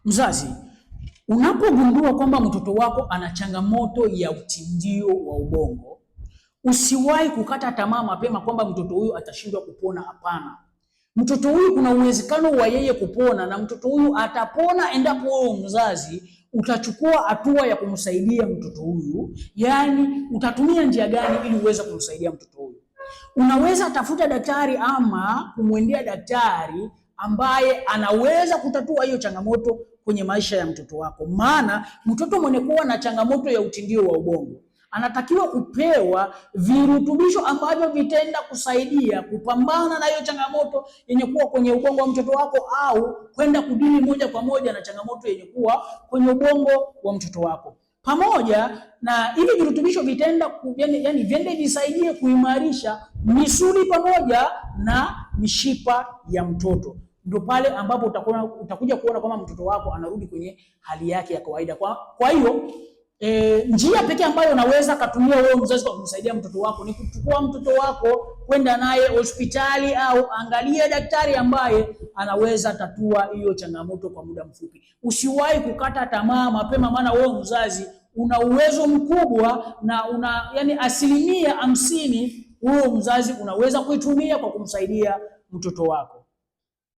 Mzazi, unapogundua kwamba mtoto wako ana changamoto ya utindio wa ubongo, usiwahi kukata tamaa mapema kwamba mtoto huyu atashindwa kupona. Hapana, mtoto huyu kuna uwezekano wa yeye kupona, na mtoto huyu atapona endapo wewe mzazi utachukua hatua ya kumsaidia mtoto huyu. Yaani, utatumia njia gani ili uweze kumsaidia mtoto huyu? Unaweza tafuta daktari ama kumwendea daktari ambaye anaweza kutatua hiyo changamoto kwenye maisha ya mtoto wako. Maana mtoto mwenye kuwa na changamoto ya utindio wa ubongo anatakiwa kupewa virutubisho ambavyo vitenda kusaidia kupambana na hiyo changamoto yenye kuwa kwenye ubongo wa mtoto wako, au kwenda kudili moja kwa moja na changamoto yenye kuwa kwenye ubongo wa mtoto wako. Pamoja na hivi virutubisho vitenda yani vyende visaidie kuimarisha misuli pamoja na mishipa ya mtoto. Ndio pale ambapo utakuja kuona kwamba mtoto wako anarudi kwenye hali yake ya kawaida. Kwa hiyo njia pekee ambayo unaweza katumia wewe mzazi kwa kumsaidia mtoto wako ni kuchukua mtoto wako kwenda naye hospitali au angalia daktari ambaye anaweza tatua hiyo changamoto kwa muda mfupi. Usiwahi kukata tamaa mapema, maana wewe mzazi una uwezo mkubwa na una yani 50% wewe mzazi unaweza kuitumia kwa kumsaidia mtoto wako.